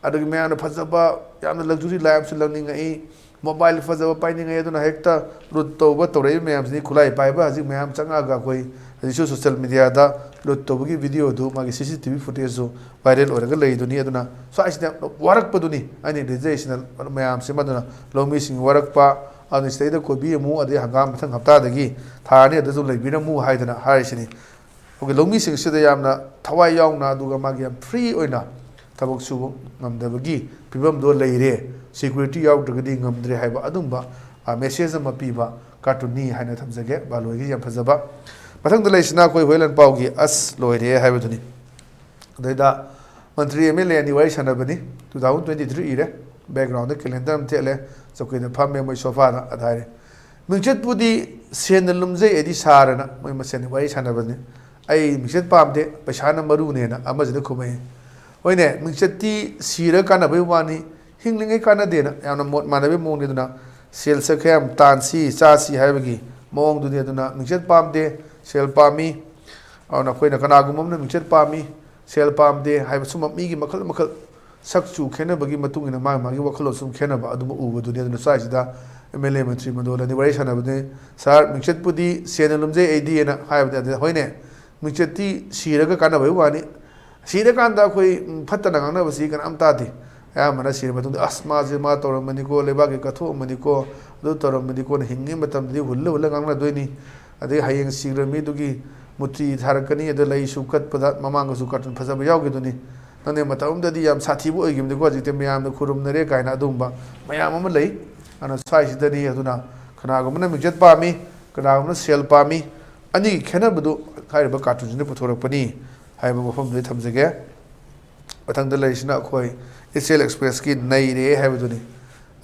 ꯑꯗꯨꯒꯤ ꯃꯌꯥꯝꯅ ꯐꯖꯕ, ꯌꯥꯝꯅ luxury life ꯑꯃꯁꯨ ꯂꯧꯅꯤꯡꯉꯛꯏ, mobile ꯐꯖꯕ ꯄꯥꯏꯅꯤꯡꯉꯛꯏ꯫ ꯑꯗꯨꯅ ꯍꯦꯛꯇ ꯂꯨꯠ ꯇꯧꯕ ꯇꯧꯔꯛꯏꯕ ꯃꯌꯥꯝꯁꯤꯅꯤ꯫ ꯈꯨꯠꯂꯥꯏ ꯄꯥꯏꯕ ꯍꯧꯖꯤꯛ ꯃꯌꯥꯝ ꯆꯪꯉꯛꯑꯒ ꯑꯩꯈꯣꯏ ꯍꯧꯖꯤꯛꯁꯨ social mediaꯗ ꯂꯨꯠ ꯇꯧꯕꯒꯤ videoꯗꯨ, ꯃꯥꯒꯤ CCTV footageꯁꯨ viral ꯑꯣꯏꯔꯒ ꯂꯩꯗꯨꯅꯤ꯫ ꯑꯗꯨꯅ ꯁ꯭ꯋꯥꯏꯁꯤꯗ ꯌꯥꯝ ꯋꯥꯔꯛꯄꯗꯨꯅꯤ ꯑꯩꯅ ꯂꯤꯖꯔꯤꯁꯤꯅ ꯃꯌꯥꯝꯁꯤꯃ꯫ ꯑꯗꯨꯅ ꯂꯧꯃꯤꯁꯤꯡ ꯋꯥꯔꯛꯄ, ꯑꯗꯨꯅ ꯁꯤꯗꯩꯗ ꯀꯣꯕꯤ ꯑꯃꯨꯛ, ꯑꯗꯩ ꯍꯪꯒꯥꯝ ꯃꯊꯪ ꯍꯞꯇꯥꯗꯒꯤ ꯊꯥꯔꯅꯤ, ꯑꯗꯨꯁꯨ ꯂꯩꯕꯤꯔꯝꯃꯨ ꯍꯥꯏꯗꯅ ꯍꯥꯏꯔꯤꯁꯤꯅꯤ꯫ ꯑꯩꯈꯣꯏꯒꯤ ꯂꯧꯃꯤꯁꯤꯡꯁꯤꯗ ꯌꯥꯝꯅ ꯊꯋꯥꯏ ꯌꯥꯎꯅ, ꯑꯗꯨꯒ ꯃꯥꯒꯤ ꯌꯥꯝ free ꯑꯣꯏꯅ ꯊꯕꯛ ꯁꯨꯕ ꯉꯝꯗꯕꯒꯤ ꯐꯤꯕꯝꯗꯣ ꯂꯩꯔꯦ, security ꯌꯥꯎꯗ꯭ꯔꯒꯗꯤ ꯉꯝꯗ꯭ꯔꯦ ꯍꯥꯏꯕ ꯑꯗꯨꯝꯕ, ꯑ, message ꯑꯃ ꯄꯤꯕ ꯀꯥꯔꯇꯨꯟꯅꯤ ꯍꯥꯏꯅ ꯊꯝꯖꯒꯦ꯫ ꯕꯥꯂꯣꯏꯒꯤ ꯌꯥꯝ ꯐꯖꯕ꯫ ꯃꯊꯪꯗ ꯂꯩꯔꯤꯁꯤꯅ ꯑꯩꯈꯣꯏ ꯍꯨꯏꯂꯟ ꯄꯥꯎꯒꯤ ꯑꯁ ꯂꯣꯏꯔꯦ ꯍꯥꯏꯕꯗꯨꯅꯤ꯫ ꯑꯗꯩꯗ ꯃꯟꯇ꯭ꯔꯤ ꯑꯦꯝ ꯑꯦꯜ ꯑꯦ ꯑꯅꯤ ꯋꯥꯔꯤ ꯁꯥꯟꯅꯕꯅꯤ꯫ ꯇꯨ ꯊꯥꯎꯖꯟ ꯇ꯭ꯋꯦꯟꯇꯤ ꯊ꯭ꯔꯤ ꯏꯔꯦ꯫ ꯕꯦꯛꯒ꯭ꯔꯥꯎꯟꯗ ꯀꯦꯂꯦꯟꯗꯔ ꯑꯃ ꯊꯦꯠꯂꯦ꯫ ꯆꯧꯀ꯭ꯔꯤꯗ ꯐꯝꯃꯦ ꯃꯣꯏ ꯁꯣꯐꯥꯗ꯫ ꯑꯗ ꯍꯥꯏꯔꯦ, "ꯃꯤꯡꯆꯠꯄꯨꯗꯤ ꯁꯦꯟꯅ ꯂꯨꯝꯖꯩ ꯑꯩꯗꯤ ꯁꯥꯔꯅ" ꯃꯣꯏ ꯃꯁꯦꯟ ꯋꯥꯔꯤ ꯁꯥꯟꯅꯕꯅꯤ꯫ "ꯑꯩ ꯃꯤꯡꯆꯠ ꯄꯥꯝꯗꯦ, ꯄꯩꯁꯥꯅ ꯃꯔꯨꯅꯦꯅ" ꯑꯃꯁꯤꯅ ꯈꯨꯝꯃꯛꯏ꯫ ꯍꯣꯏꯅꯦ, ꯃꯤꯡꯆꯠꯇꯤ ꯁꯤꯔ ꯀꯥꯟꯅꯕꯩ ꯋꯥꯅꯤ, ꯍꯤꯡꯂꯤꯉꯩ ꯀꯥꯟꯅꯗꯦꯅ ꯌꯥꯝꯅ ꯃꯣꯠ ꯃꯥꯟꯅꯕꯒꯤ ꯃꯑꯣꯡꯅꯤ꯫ ꯑꯗꯨꯅ ꯁꯦꯜꯁꯦ ꯈꯔ ꯌꯥꯝ ꯇꯥꯟꯁꯤ, ꯆꯥꯁꯤ ꯍꯥꯏꯕꯒꯤ ꯃꯑꯣꯡꯗꯨꯅꯤ꯫ ꯑꯗꯨꯅ ꯃꯤꯡꯆꯠ ꯄꯥꯝꯗꯦ, ꯁꯦꯜ ꯄꯥꯝꯃꯤ꯫ ꯑꯗꯨꯅ ꯑꯩꯈꯣꯏꯅ ꯀꯅꯥꯒꯨꯝꯕ ꯑꯃꯅ ꯃꯤꯡꯆꯠ ꯄꯥꯝꯃꯤ, ꯁꯦꯜ ꯄꯥꯝꯗꯦ ꯍꯥꯏꯕ ꯁꯨꯝꯕ ꯃꯤꯒꯤ ꯃꯈꯜ ꯃꯈꯜ, ꯁꯛ ꯆꯨ ꯈꯦꯠꯅꯕꯒꯤ ꯃꯇꯨꯡ ꯏꯟꯅ ꯃꯥꯒꯤ ꯃꯥꯒꯤ ꯋꯥꯈꯜꯂꯣꯟ ꯁꯨꯝ ꯈꯦꯠꯅꯕ ꯑꯗꯨꯝꯕ ꯎꯕꯗꯨꯅꯤ꯫ ꯑꯗꯨꯅ ꯁ꯭ꯋꯥꯏꯁꯤꯗ ꯑꯦꯝ ꯑꯦꯜ ꯑꯦ ꯃꯟꯇ꯭ꯔꯤ ꯃꯟꯗꯣꯜ ꯑꯅꯤ ꯋꯥꯔꯤ ꯁꯥꯟꯅꯕꯗꯨꯅꯤ꯫ "ꯁꯥꯔ, ꯃꯤꯡꯆꯠꯄꯨꯗꯤ ꯁꯦꯟꯅ ꯂꯨꯝꯖꯩ ꯑꯩꯗꯤꯅ" ꯍꯥꯏꯕꯗꯤ ꯑꯗꯨꯗ, ꯍꯣꯏꯅꯦ, ꯃꯤꯡꯆꯠꯇꯤ ꯁꯤꯔꯒ ꯀꯥꯟꯅꯕꯒꯤ ꯋꯥꯅꯤ꯫ ꯁꯤꯔꯀꯥꯟꯗ ꯑꯩꯈꯣꯏ, ꯎꯝ, ꯐꯠꯇꯅ ꯉꯥꯡꯅꯕꯁꯤ ꯀꯅꯥꯝ ꯇꯥꯗꯦ꯫ ꯑꯌꯥꯝꯕꯅ ꯁꯤꯔ ꯃꯇꯨꯡꯗ, "ꯑꯁ, ꯃꯥꯁꯦ ꯃꯥ ꯇꯧꯔꯝꯕꯅꯤꯀꯣ, ꯂꯩꯕꯥꯛꯀꯤ ꯀꯠꯊꯣꯛꯑꯝꯕꯅꯤꯀꯣ, ꯑꯗꯨ ꯇꯧꯔꯝꯕꯅꯤꯀꯣꯅ" ꯍꯤꯡꯉꯤ ꯃꯇꯝꯗꯗꯤ ꯍꯨꯜꯂ ꯍꯨꯜꯂ ꯉꯥꯡꯅꯗꯣꯏꯅꯤ꯫ ꯑꯗꯩ ꯍꯌꯦꯡ ꯁꯤꯈ꯭ꯔ ꯃꯤꯗꯨꯒꯤ ꯃꯨꯔꯇꯤ ꯊꯥꯔꯛꯀꯅꯤ, ꯑꯗ ꯂꯩꯁꯨ ꯀꯠꯄꯗ ꯃꯃꯥꯡꯗꯁꯨ ꯀꯥꯔꯇꯨꯟ ꯐꯖꯕ ꯌꯥꯎꯈꯤꯗꯨꯅꯤ꯫ ꯅꯪꯗꯤ ꯃꯇꯝ ꯑꯃꯗꯗꯤ ꯌꯥꯝ ꯁꯥꯊꯤꯕ ꯑꯣꯏꯈꯤꯕꯅꯤꯀꯣ, ꯍꯧꯖꯤꯛꯇꯤ ꯃꯌꯥꯝꯅ ꯈꯨꯔꯨꯝꯅꯔꯦ ꯀꯥꯏꯅ ꯑꯗꯨꯒꯨꯝꯕ ꯃꯌꯥꯝ ꯑꯃ ꯂꯩ꯫ ꯑꯗꯨꯅ ꯁ꯭ꯋꯥꯏꯁꯤꯗꯅꯤ꯫ ꯑꯗꯨꯅ ꯀꯅꯥꯒꯨꯝꯕꯅ ꯃꯤꯡꯆꯠ ꯄꯥꯝꯃꯤ, ꯀꯅꯥꯒꯨꯝꯕꯅ ꯁꯦꯜ ꯄꯥꯝꯃꯤ꯫ ꯑꯅꯤꯒꯤ ꯈꯦꯠꯅꯕꯗꯨ ꯍꯥꯏꯔꯤꯕ ꯀꯥꯔꯇꯨꯟꯁꯤꯅ ꯄꯨꯊꯣꯔꯛꯄꯅꯤ ꯍꯥꯏꯕ ꯋꯥꯐꯝꯗꯨ ꯑꯩ ꯊꯝꯖꯒꯦ꯫ ꯃꯊꯪꯗ ꯂꯩꯔꯤꯁꯤꯅ ꯑꯩꯈꯣꯏ ꯏꯆꯦꯜ ꯑꯦꯛꯁꯄ꯭ꯔꯦꯁꯀꯤ ꯅꯩꯔꯦ ꯍꯥꯏꯕꯗꯨꯅꯤ꯫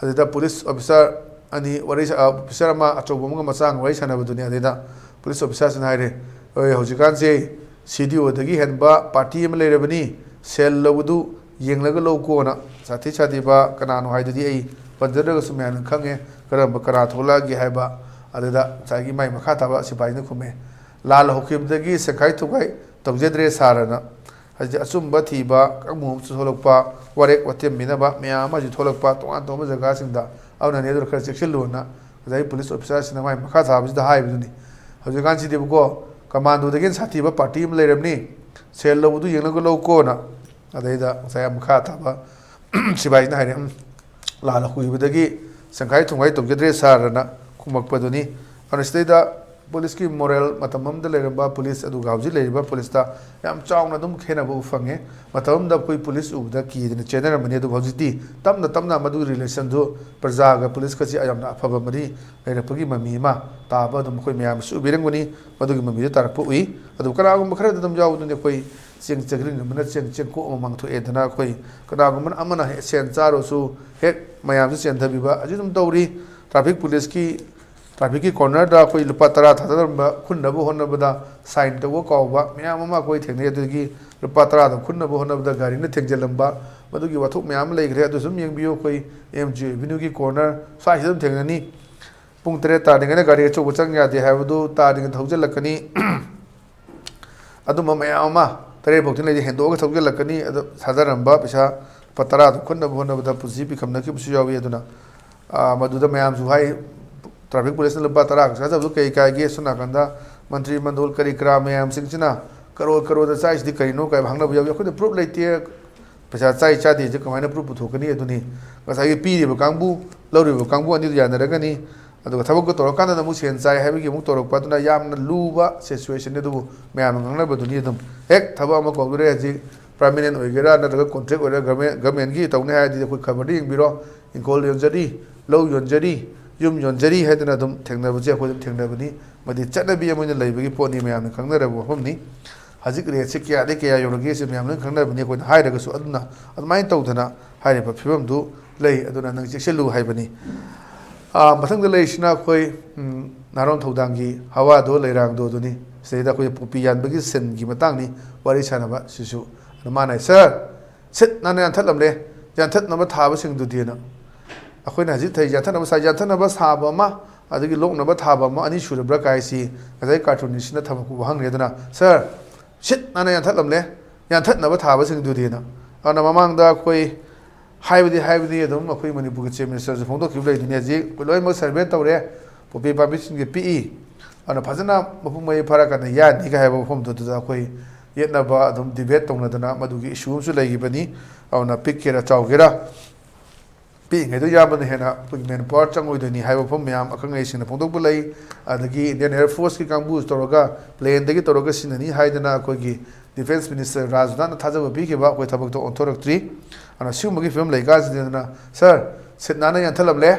ꯑꯗꯨꯗ ꯄꯨꯂꯤꯁ ꯑꯣꯐꯤꯁꯥꯔ ꯑꯅꯤ ꯋꯥꯔꯤ ꯁꯥ-, ꯑ, ꯑꯣꯐꯤꯁꯥꯔ ꯑꯃ ꯑꯆꯧꯕ ꯑꯃꯒ ꯃꯆꯥ ꯑꯃꯒ ꯋꯥꯔꯤ ꯁꯥꯟꯅꯕꯗꯨꯅꯤ꯫ ꯑꯗꯨꯗ ꯄꯨꯂꯤꯁ ꯑꯣꯐꯤꯁꯥꯔꯁꯤꯅ ꯍꯥꯏꯔꯦ, "ꯍꯣꯏ, ꯍꯧꯖꯤꯛꯀꯥꯟꯁꯦ ꯁꯤ ꯗꯤ ꯑꯣꯗꯒꯤ ꯍꯦꯟꯕ ꯄꯥꯔꯇꯤ ꯑꯃ ꯂꯩꯔꯕꯅꯤ, ꯁꯦꯜ ꯂꯧꯕꯗꯨ ꯌꯦꯡꯂꯒ ꯂꯧꯀꯣꯅ ꯁꯥꯊꯤ ꯁꯥꯊꯤꯕ ꯀꯅꯥꯅꯣ ꯍꯥꯏꯗꯨꯗꯤ ꯑꯩ ꯄꯟꯖꯗ꯭ꯔꯒꯁꯨ ꯃꯌꯥꯝꯅ ꯈꯪꯉꯦ, ꯀꯔꯝꯕ ꯀꯅꯥ ꯊꯣꯛꯂꯛꯑꯒꯦ ꯍꯥꯏꯕ"꯫ ꯑꯗꯨꯗ ꯉꯁꯥꯏꯒꯤ ꯃꯥꯏ ꯃꯈꯥ ꯊꯥꯕ ꯁꯤꯐꯥꯏꯁꯤꯅ ꯈꯨꯝꯃꯦ, "ꯂꯥꯜ ꯍꯧꯈꯤꯕꯗꯒꯤ ꯁꯦꯈꯥꯏ ꯊꯨꯒꯥꯏ ꯇꯧꯖꯗ꯭ꯔꯦ ꯁꯥꯔꯅ"꯫ ꯍꯧꯖꯤꯛ ꯑꯆꯨꯝꯕ ꯊꯤꯕ ꯀꯥꯡꯕꯨ ꯑꯃꯁꯨ ꯊꯣꯛꯂꯛꯄ, ꯋꯥꯔꯦꯞ ꯋꯥꯇꯦꯝꯕꯤꯅꯕ ꯃꯌꯥꯝ ꯑꯃꯁꯨ ꯊꯣꯛꯂꯛꯄ ꯇꯣꯉꯥꯟ ꯇꯣꯉꯥꯟꯕ ꯖꯒꯥꯁꯤꯡꯗ꯫ ꯑꯗꯨꯅꯅꯦ ꯑꯗꯨ ꯈꯔ ꯆꯦꯛꯁꯤꯜꯂꯨꯅ ꯉꯁꯥꯏ ꯄꯨꯂꯤꯁ ꯑꯣꯐꯤꯁꯥꯔꯁꯤꯅ ꯃꯥꯏ ꯃꯈꯥ ꯊꯥꯕꯁꯤꯗ ꯍꯥꯏꯕꯗꯨꯅꯤ꯫ ꯍꯧꯖꯤꯛꯀꯥꯟꯁꯤꯗꯤꯕꯀꯣ, ꯀꯃꯥꯟꯗꯣꯗꯒꯤ ꯍꯦꯟꯅ ꯁꯥꯊꯤꯕ ꯄꯥꯔꯇꯤ ꯑꯃ ꯂꯩꯔꯝꯅꯤ, ꯁꯦꯜ ꯂꯧꯕꯗꯨ ꯌꯦꯡꯂꯒ ꯂꯧꯀꯣꯅ꯫ ꯑꯗꯩꯗ ꯉꯁꯥꯏ ꯃꯈꯥ ꯊꯥꯕ ꯁꯤꯐꯥꯏꯁꯤꯅ ꯍꯥꯏꯔꯦ, "ꯎꯝ, ꯂꯥꯟꯅ ꯍꯨꯏꯕꯗꯒꯤ ꯁꯪꯈꯥꯏ ꯊꯨꯝꯈꯥꯏ ꯇꯧꯖꯗ꯭ꯔꯦ ꯁꯥꯔꯅ" ꯈꯨꯝꯃꯛꯄꯗꯨꯅꯤ꯫ ꯑꯗꯨꯅ ꯁꯤꯗꯩꯗ ꯄꯨꯂꯤꯁꯀꯤ ꯃꯣꯔꯦꯜ, ꯃꯇꯝ ꯑꯃꯗ ꯂꯩꯔꯝꯕ ꯄꯨꯂꯤꯁ ꯑꯗꯨꯒ ꯍꯧꯖꯤꯛ ꯂꯩꯔꯤꯕ ꯄꯨꯂꯤꯁꯇ ꯌꯥꯝ ꯆꯥꯎꯅ ꯑꯗꯨꯝ ꯈꯦꯠꯅꯕ ꯎꯕ ꯐꯪꯉꯦ꯫ ꯃꯇꯝ ꯑꯃꯗ ꯑꯩꯈꯣꯏ ꯄꯨꯂꯤꯁ ꯎꯕꯗ ꯀꯤꯗꯅ ꯆꯦꯟꯅꯔꯝꯕꯅꯤ, ꯑꯗꯨꯕꯨ ꯍꯧꯖꯤꯛꯇꯤ ꯇꯞꯅ ꯇꯞꯅ ꯃꯗꯨꯒꯤ ꯔꯤꯂꯦꯁꯟꯗꯨ, ꯄ꯭ꯔꯖꯥꯒ ꯄꯨꯂꯤꯁꯀꯁꯤ ꯌꯥꯝꯅ ꯑꯐꯕ ꯃꯔꯤ ꯂꯩꯔꯛꯄꯒꯤ ꯃꯃꯤ ꯑꯃ ꯇꯥꯕ ꯑꯗꯨꯝ ꯑꯩꯈꯣꯏ ꯃꯌꯥꯝꯁꯨ ꯎꯕꯤꯔꯝꯒꯅꯤ꯫ ꯃꯗꯨꯒꯤ ꯃꯃꯤꯗꯨ ꯇꯥꯔꯛꯄ ꯎꯏ꯫ ꯑꯗꯨꯕꯨ ꯀꯅꯥꯒꯨꯝꯕ ꯈꯔꯗ ꯑꯗꯨꯝ ꯌꯥꯎꯕꯗꯨꯅꯤ ꯑꯩꯈꯣꯏ ꯆꯦꯡ ꯆꯒ꯭ꯔꯤꯡꯅꯕꯅ ꯆꯦꯡ ꯆꯦꯡꯀꯣꯛ ꯑꯃ ꯃꯥꯡꯊꯣꯛꯑꯦꯗꯅ ꯑꯩꯈꯣꯏ ꯀꯅꯥꯒꯨꯝꯕꯅ ꯑꯃꯅ ꯍꯦꯛ ꯁꯦꯟ ꯆꯥꯔꯨꯔꯁꯨ ꯍꯦꯛ ꯃꯌꯥꯝꯁꯨ ꯆꯦꯟꯊꯕꯤꯕ ꯑꯁꯤ ꯑꯗꯨꯝ ꯇꯧꯔꯤ꯫ ꯇ꯭ꯔꯥꯐꯤꯛ ꯄꯨꯂꯤꯁꯀꯤ ꯇ꯭ꯔꯥꯐꯤꯛꯀꯤ ꯀꯣꯔꯅꯔꯗ ꯑꯩꯈꯣꯏ ꯂꯨꯄꯥ ꯇꯔꯥ ꯊꯥꯗꯔꯝꯕ ꯈꯨꯟꯅꯕ ꯍꯣꯠꯅꯕꯗ ꯁꯥꯏꯟ ꯇꯧꯕ ꯀꯥꯎꯕ ꯃꯌꯥꯝ ꯑꯃ ꯑꯩꯈꯣꯏ ꯊꯦꯡꯅꯩ꯫ ꯑꯗꯨꯗꯒꯤ ꯂꯨꯄꯥ ꯇꯔꯥꯗꯣ ꯈꯨꯟꯅꯕ ꯍꯣꯠꯅꯕꯗ ꯒꯥꯔꯤꯅ ꯊꯦꯡꯖꯤꯜꯂꯝꯕ, ꯃꯗꯨꯒꯤ ꯋꯥꯊꯣꯛ ꯃꯌꯥꯝ ꯑꯃ ꯂꯩꯈ꯭ꯔꯦ꯫ ꯑꯗꯨꯁꯨ ꯑꯗꯨꯝ ꯌꯦꯡꯕꯤꯌꯨ꯫ ꯑꯩꯈꯣꯏ ꯑꯦꯝ ꯖꯤ ꯑꯦꯚꯦꯅ꯭ꯌꯨꯒꯤ ꯀꯣꯔꯅꯔ ꯁ꯭ꯋꯥꯏꯁꯤꯗ ꯑꯗꯨꯝ ꯊꯦꯡꯅꯅꯤ꯫ ꯄꯨꯡ ꯇꯔꯦꯠ ꯇꯥꯗ꯭ꯔꯤꯉꯩꯗ ꯒꯥꯔꯤ ꯑꯆꯧꯕ ꯆꯪ ꯌꯥꯗꯦ ꯍꯥꯏꯕꯗꯨ ꯇꯥꯗ꯭ꯔꯤꯉꯩꯗ ꯊꯧꯖꯤꯜꯂꯛꯀꯅꯤ꯫ ꯑꯗꯨꯝꯕ ꯃꯌꯥꯝ ꯑꯃ ꯇꯔꯦꯠ ꯐꯥꯎꯇꯤ ꯂꯩꯗꯤ ꯍꯦꯟꯗꯣꯛꯑꯒ ꯊꯧꯖꯤꯜꯂꯛꯀꯅꯤ꯫ ꯑꯗꯣ ꯊꯥꯗꯔꯝꯕ ꯄꯩꯁꯥ ꯂꯨꯄꯥ ꯇꯔꯥꯗꯣ ꯈꯨꯟꯅꯕ ꯍꯣꯠꯅꯕꯗ ꯄꯨꯟꯁꯤ ꯄꯤꯈꯝꯅꯈꯤꯕꯁꯨ ꯌꯥꯎꯏ꯫ ꯑꯗꯨꯅ, ꯑꯥ, ꯃꯗꯨꯗ ꯃꯌꯥꯝꯁꯨ ꯍꯥꯏ, "ꯇ꯭ꯔꯥꯐꯤꯛ ꯄꯨꯂꯤꯁꯅ ꯂꯨꯄꯥ ꯇꯔꯥ ꯈꯛ ꯊꯥꯖꯕꯗꯨ ꯀꯩ ꯀꯥꯏꯒꯦ? ꯁꯣꯝ ꯅꯥꯀꯟꯗ ꯃꯟꯇ꯭ꯔꯤ ꯃꯟꯗꯣꯜ ꯀꯔꯤ ꯀꯔꯥ ꯃꯌꯥꯝꯁꯤꯡꯁꯤꯅ ꯀꯔꯣꯔ ꯀꯔꯣꯔꯗ ꯆꯥꯏꯁꯤꯗꯤ ꯀꯔꯤꯅꯣ?" ꯀꯥꯏꯕ ꯍꯪꯅꯕ ꯌꯥꯎꯏ꯫ ꯑꯩꯈꯣꯏꯅ ꯄ꯭ꯔꯨꯞ ꯂꯩꯇꯦ, ꯄꯩꯁꯥ ꯆꯥꯏ ꯆꯥꯗꯦꯁꯦ ꯀꯃꯥꯏꯅ ꯄ꯭ꯔꯨꯞ ꯄꯨꯊꯣꯛꯀꯅꯤ? ꯑꯗꯨꯅꯤ ꯉꯁꯥꯏꯒꯤ ꯄꯤꯔꯤꯕ ꯀꯥꯡꯕꯨ, ꯂꯧꯔꯤꯕ ꯀꯥꯡꯕꯨ ꯑꯅꯤꯗꯨ ꯌꯥꯅꯔꯒꯅꯤ꯫ ꯑꯗꯨꯒ ꯊꯕꯛꯇꯣ ꯇꯧꯔꯀꯥꯟꯗ ꯑꯃꯨꯛ ꯁꯦꯟ ꯆꯥꯏ ꯍꯥꯏꯕꯒꯤ ꯑꯃꯨꯛ ꯇꯧꯔꯛꯄ, ꯑꯗꯨꯅ ꯌꯥꯝꯅ ꯂꯨꯕ ꯁꯤꯆꯨꯋꯦꯁꯟꯅꯤ꯫ ꯑꯗꯨꯕꯨ ꯃꯌꯥꯝꯅ ꯉꯥꯡꯅꯕꯗꯨꯅꯤ꯫ ꯑꯗꯨꯝ ꯍꯦꯛ ꯊꯕꯛ ꯑꯃ ꯀꯧꯗꯣꯔꯦ ꯍꯧꯖꯤꯛ, ꯄꯔꯃꯅꯦꯟ ꯑꯣꯏꯒꯦꯔꯥ ꯅꯠꯇ꯭ꯔꯒ ꯀꯣꯟꯇ꯭ꯔꯦꯛ ꯑꯣꯏꯒꯦꯔꯥ, ꯒꯃꯦꯟ-, ꯒꯃꯦꯟꯒꯤ ꯇꯧꯅꯤ ꯍꯥꯏꯔꯗꯤ ꯑꯩꯈꯣꯏ ꯈꯕꯔꯗ ꯌꯦꯡꯕꯤꯔꯣ, ꯏꯪꯈꯣꯜ ꯌꯣꯟꯖꯔꯤ, ꯂꯧ ꯌꯣꯟꯖꯔꯤ, ꯌꯨꯝ ꯌꯣꯟꯖꯔꯤ ꯍꯥꯏꯗꯅ ꯑꯗꯨꯝ ꯊꯦꯡꯅꯕꯁꯦ ꯑꯩꯈꯣꯏ ꯑꯗꯨꯝ ꯊꯦꯡꯅꯕꯅꯤ꯫ ꯃꯗꯤ ꯆꯠꯅꯕꯤ ꯑꯃ ꯑꯣꯏꯅ ꯂꯩꯕꯒꯤ ꯄꯣꯠꯅꯤ, ꯃꯌꯥꯝꯅ ꯈꯪꯅꯔꯕ ꯋꯥꯐꯝꯅꯤ꯫ ꯍꯧꯖꯤꯛ ꯔꯦꯠꯁꯤ ꯀꯌꯥꯗꯒꯤ ꯀꯌꯥ ꯌꯧꯔꯒꯦ ꯁꯤ ꯃꯌꯥꯝ ꯂꯣꯏꯅ ꯈꯪꯅꯔꯕꯅꯤ ꯑꯩꯈꯣꯏꯅ ꯍꯥꯏꯔꯒꯁꯨ꯫ ꯑꯗꯨꯅ ꯑꯗꯨꯃꯥꯏꯅ ꯇꯧꯗꯅ ꯍꯥꯏꯔꯤꯕ ꯐꯤꯕꯝꯗꯨ ꯂꯩ꯫ ꯑꯗꯨꯅ ꯅꯪ ꯆꯦꯛꯁꯤꯜꯂꯨ ꯍꯥꯏꯕꯅꯤ꯫ ꯑꯥ, ꯃꯊꯪꯗ ꯂꯩꯔꯤꯁꯤꯅ ꯑꯩꯈꯣꯏ, ꯎꯝ, ꯅꯍꯥꯔꯣꯟ ꯊꯧꯗꯥꯡꯒꯤ ꯍꯋꯥꯗꯣ ꯂꯩꯔꯥꯡꯗꯣ ꯑꯗꯨꯅꯤ꯫ ꯁꯤꯗꯩꯗ ꯑꯩꯈꯣꯏ ꯄꯣꯄꯤ ꯌꯥꯟꯕꯒꯤ ꯁꯤꯟꯒꯤ ꯃꯇꯥꯡꯅꯤ ꯋꯥꯔꯤ ꯁꯥꯟꯅꯕ ꯁꯤꯁꯨ꯫ ꯑꯗꯨ ꯃꯥꯅ ꯍꯥꯏ, "ꯁꯥꯔ, ꯁꯤꯠ ꯅꯥꯟꯅ ꯌꯥꯟꯊꯠꯂꯝꯂꯦ, ꯌꯥꯟꯊꯠꯅꯕ ꯊꯥꯕꯁꯤꯡꯗꯨꯗꯤꯅ?" ꯑꯩꯈꯣꯏꯅ ꯍꯧꯖꯤꯛ ꯊꯩ ꯌꯥꯟꯊꯠꯅꯕ ꯁꯥ-, ꯌꯥꯟꯊꯠꯅꯕ ꯁꯥꯕ ꯑꯃ, ꯑꯗꯒꯤ ꯂꯣꯛꯅꯕ ꯊꯥꯕ ꯑꯃ, ꯑꯅꯤ ꯁꯨꯔꯕ꯭ꯔꯥ ꯀꯥꯏꯁꯤ ꯉꯁꯥꯏ ꯀꯥꯔꯇꯨꯅꯤꯁꯁꯤꯅ ꯊꯝꯃꯛꯄ ꯋꯥꯍꯪꯅꯤ꯫ ꯑꯗꯨꯅ, "ꯁꯥꯔ, ꯁꯤꯠ ꯅꯥꯟꯅ ꯌꯥꯟꯊꯠꯂꯝꯂꯦ, ꯌꯥꯟꯊꯠꯅꯕ ꯊꯥꯕꯁꯤꯡꯗꯨꯗꯤꯅ?" ꯑꯗꯨꯅ ꯃꯃꯥꯡꯗ ꯑꯩꯈꯣꯏ ꯍꯥꯏꯕꯗꯤ ꯍꯥꯏꯕꯗꯤ ꯑꯗꯨꯝ ꯑꯩꯈꯣꯏ ꯃꯅꯤꯄꯨꯔꯒꯤ ꯆꯤꯐ ꯃꯤꯅꯤꯁꯇꯔꯁꯨ ꯐꯣꯡꯗꯣꯛꯈꯤꯕ ꯂꯩꯗꯨꯅꯤ꯫ ꯍꯧꯖꯤꯛ ꯑꯩꯈꯣꯏ ꯂꯣꯏꯅꯃꯛ ꯁꯔꯚꯦ ꯇꯧꯔꯦ, ꯄꯣꯄꯤ ꯄꯥꯝꯕꯤꯁꯤꯡꯁꯦ ꯄꯤꯛꯏ, ꯑꯗꯨꯅ ꯐꯖꯅ ꯃꯄꯨꯡ ꯃꯔꯩ ꯐꯥꯔꯀꯥꯟꯗ ꯌꯥꯅꯤꯒ ꯍꯥꯏꯕ ꯋꯥꯐꯝꯗꯨꯗ ꯑꯩꯈꯣꯏ ꯌꯦꯠꯅꯕ ꯑꯗꯨꯝ ꯗꯤꯕꯦꯠ ꯇꯧꯅꯗꯅ ꯃꯗꯨꯒꯤ ꯏꯁꯨ ꯑꯃꯁꯨ ꯂꯩꯈꯤꯕꯅꯤ꯫ ꯑꯗꯨꯅ ꯄꯤꯛꯀꯦꯔꯥ ꯆꯥꯎꯒꯦꯔꯥ, ꯄꯤꯛꯏꯉꯩꯗ ꯌꯥꯝꯕꯅ ꯍꯦꯟꯅ ꯑꯩꯈꯣꯏꯒꯤ ꯃꯦꯟ ꯄꯥꯋꯔ ꯆꯪꯉꯣꯏꯗꯣꯏꯅꯤ ꯍꯥꯏꯕ ꯋꯥꯐꯝ ꯃꯌꯥꯝ ꯑꯈꯪ ꯑꯍꯩꯁꯤꯡꯅ ꯐꯣꯡꯗꯣꯛꯄ ꯂꯩ꯫ ꯑꯗꯒꯤ ꯏꯟꯗꯤꯌꯟ ꯑꯦꯌꯔ ꯐꯣꯔꯁꯀꯤ ꯀꯥꯡꯕꯨ ꯇꯧꯔꯒ ꯄ꯭ꯂꯦꯟꯗꯒꯤ ꯇꯧꯔꯒ ꯁꯤꯖꯤꯟꯅꯅꯤ ꯍꯥꯏꯗꯅ ꯑꯩꯈꯣꯏꯒꯤ ꯗꯤꯐꯦꯟꯁ ꯃꯤꯅꯤꯁꯇꯔ ꯔꯥꯖꯅꯥꯊꯅ ꯊꯥꯖꯕ ꯄꯤꯈꯤꯕ ꯑꯩꯈꯣꯏ ꯊꯕꯛꯇꯣ ꯑꯣꯟꯊꯣꯔꯛꯇ꯭ꯔꯤ꯫ ꯑꯗꯨꯅ ꯁꯤꯒꯨꯝꯕꯒꯤ ꯐꯤꯕꯝ ꯂꯩꯀꯥꯟꯁꯤꯗꯅ, "ꯁꯥꯔ, ꯁꯤꯠ ꯅꯥꯟꯅ ꯌꯥꯟꯊꯠꯂꯝꯂꯦ,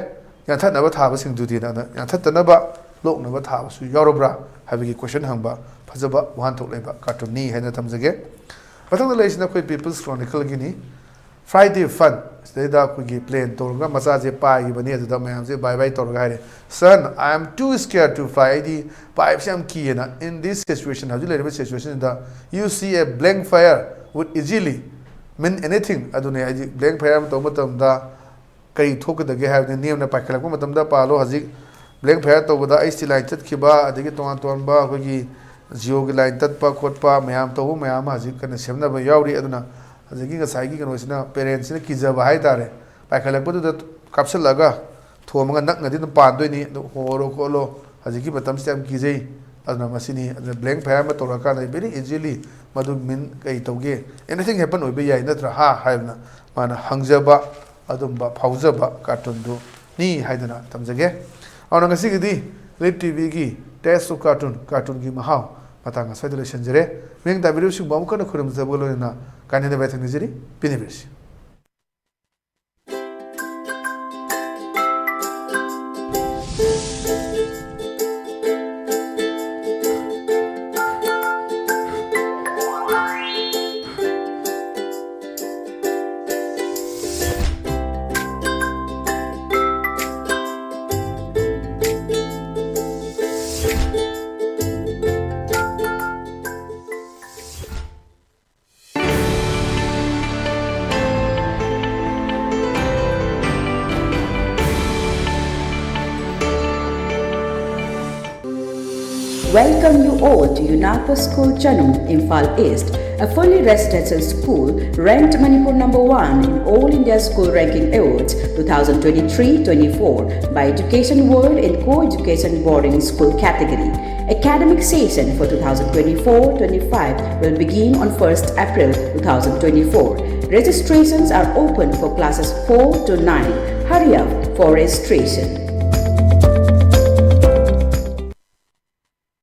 ꯌꯥꯟꯊꯠꯅꯕ ꯊꯥꯕꯁꯤꯡꯗꯨꯗꯤ" ꯑꯗꯨꯅ ꯌꯥꯟꯊꯠꯇꯅꯕ ꯂꯣꯛꯅꯕ ꯊꯥꯕꯁꯨ ꯌꯥꯎꯔꯕ꯭ꯔꯥ ꯍꯥꯏꯕꯒꯤ ꯀꯣꯏꯁꯟ ꯍꯪꯕ ꯐꯖꯕ ꯋꯥꯍꯟꯊꯣꯛ ꯂꯩꯕ ꯀꯥꯔꯇꯨꯟꯅꯤ ꯍꯥꯏꯅ ꯊꯝꯖꯒꯦ꯫ ꯃꯊꯪꯗ ꯂꯩꯔꯤꯁꯤꯅ ꯑꯩꯈꯣꯏ ꯄꯤꯄꯜꯁ ꯀ꯭ꯔꯣꯅꯤꯀꯜꯒꯤꯅꯤ꯫ ꯐ꯭ꯔꯥꯏꯗꯦ ꯐꯟ ꯁꯤꯗꯩꯗ ꯑꯩꯈꯣꯏꯒꯤ ꯄ꯭ꯂꯦꯟ ꯇꯧꯔꯒ ꯃꯆꯥꯁꯦ ꯄꯥꯏꯈꯤꯕꯅꯤ꯫ ꯑꯗꯨꯗ ꯃꯌꯥꯝꯁꯦ bye bye ꯇꯧꯔꯒ ꯍꯥꯏꯔꯦ, "Son, I am too scared to fly." ꯑꯩꯗꯤ ꯄꯥꯏꯕꯁꯦ ꯌꯥꯝ ꯀꯤꯌꯦꯅ꯫ In this situation, ꯍꯧꯖꯤꯛ ꯂꯩꯔꯤꯕ ꯁꯤꯆꯨꯋꯦꯁꯟꯁꯤꯗ, "You see a blank fire would easily mean anything." ꯑꯗꯨꯅꯦ, ꯍꯥꯏꯗꯤ ꯕ꯭ꯂꯦꯡ ꯐꯌꯥꯔ ꯑꯃ ꯇꯧꯕ ꯃꯇꯝꯗ ꯀꯔꯤ ꯊꯣꯛꯀꯗꯒꯦ ꯍꯥꯏꯕꯗꯤ ꯅꯦꯝꯅ ꯄꯥꯏꯈꯠꯂꯛꯄ ꯃꯇꯝꯗ ꯄꯥꯜꯂꯣ꯫ ꯍꯧꯖꯤꯛ ꯕ꯭ꯂꯦꯡ ꯐꯌꯥꯔ ꯇꯧꯕꯗ ꯑꯩꯁ ꯇꯤ ꯂꯥꯏꯟ ꯇꯠꯈꯤꯕ, ꯑꯗꯒꯤ ꯇꯣꯉꯥꯟ ꯇꯣꯉꯥꯟꯕ ꯑꯩꯈꯣꯏꯒꯤ ꯖꯤꯑꯣꯒꯤ ꯂꯥꯏꯟ ꯇꯠꯄ ꯈꯣꯠꯄ ꯃꯌꯥꯝ ꯇꯧꯕ ꯃꯌꯥꯝ ꯑꯃ ꯍꯧꯖꯤꯛ ꯀꯟꯅ ꯁꯦꯝꯅꯕ ꯌꯥꯎꯔꯤ꯫ ꯑꯗꯨꯅ ꯍꯧꯖꯤꯛꯀꯤ ꯉꯁꯥꯏꯒꯤ ꯀꯩꯅꯣꯁꯤꯅ ꯄꯦꯔꯦꯟꯁꯁꯤꯅ ꯀꯤꯖꯕ ꯍꯥꯏ ꯇꯥꯔꯦ꯫ ꯄꯥꯏꯈꯠꯂꯛꯄꯗꯨꯗ ꯀꯥꯞꯁꯤꯜꯂꯒ ꯊꯣꯝꯃꯒ ꯅꯛꯅꯗꯤ ꯑꯗꯨꯝ ꯄꯥꯟꯗꯣꯏꯅꯤ꯫ ꯑꯗꯨ ꯍꯣꯔꯣ ꯈꯣꯠꯂꯣ, ꯍꯧꯖꯤꯛꯀꯤ ꯃꯇꯝꯁꯤꯗ ꯌꯥꯝ ꯀꯤꯖꯩ꯫ ꯑꯗꯨꯅ ꯃꯁꯤꯅꯤ꯫ ꯑꯗꯨꯅ ꯕ꯭ꯂꯦꯡ ꯐꯌꯥꯔ ꯑꯃ ꯇꯧꯔꯀꯥꯟꯗ very easily ꯃꯗꯨ ꯃꯤꯟ ꯀꯩ ꯇꯧꯒꯦ, anything happen ꯑꯣꯏꯕ ꯌꯥꯏ ꯅꯠꯇ꯭ꯔꯥ, ꯍꯥ ꯍꯥꯏꯗꯅ ꯃꯥꯅ ꯍꯪꯖꯕ, ꯑꯗꯨꯝꯕ ꯐꯥꯎꯖꯕ ꯀꯥꯔꯇꯨꯟꯗꯨꯅꯤ ꯍꯥꯏꯗꯅ ꯊꯝꯖꯒꯦ꯫ ꯑꯗꯨꯅ ꯉꯁꯤꯒꯤꯗꯤ ꯂꯤꯠ ꯇꯤꯚꯤꯒꯤ Taste of Cartoon, ꯀꯥꯔꯇꯨꯟꯒꯤ ꯃꯍꯥꯎ ꯃꯇꯥꯡ ꯑꯁ꯭ꯋꯥꯏꯗ ꯂꯣꯏꯁꯤꯟꯖꯔꯦ꯫ ꯃꯤꯠꯌꯦꯡ ꯇꯥꯕꯤꯔꯤꯕꯁꯤꯡꯕꯨ ꯑꯃꯨꯛ ꯍꯟꯅ ꯈꯨꯔꯨꯝꯖꯕꯒ ꯂꯣꯏꯅꯅ ꯀꯥꯏꯅꯗꯕ ꯌꯥꯊꯪ ꯅꯤꯖꯔꯤ꯫ ꯄꯤꯅꯕꯤꯔꯁꯤ꯫ Welcome you all to UNAPO School Chanung, Imphal East, a fully residential school ranked Manipur number one in All India School Ranking Awards two thousand twenty-three twenty-four by Education World in Co-Education Boarding School category. Academic session for two thousand twenty-four twenty-five will begin on first April two thousand twenty-four. Registrations are open for classes four to nine. Hurry up for registration.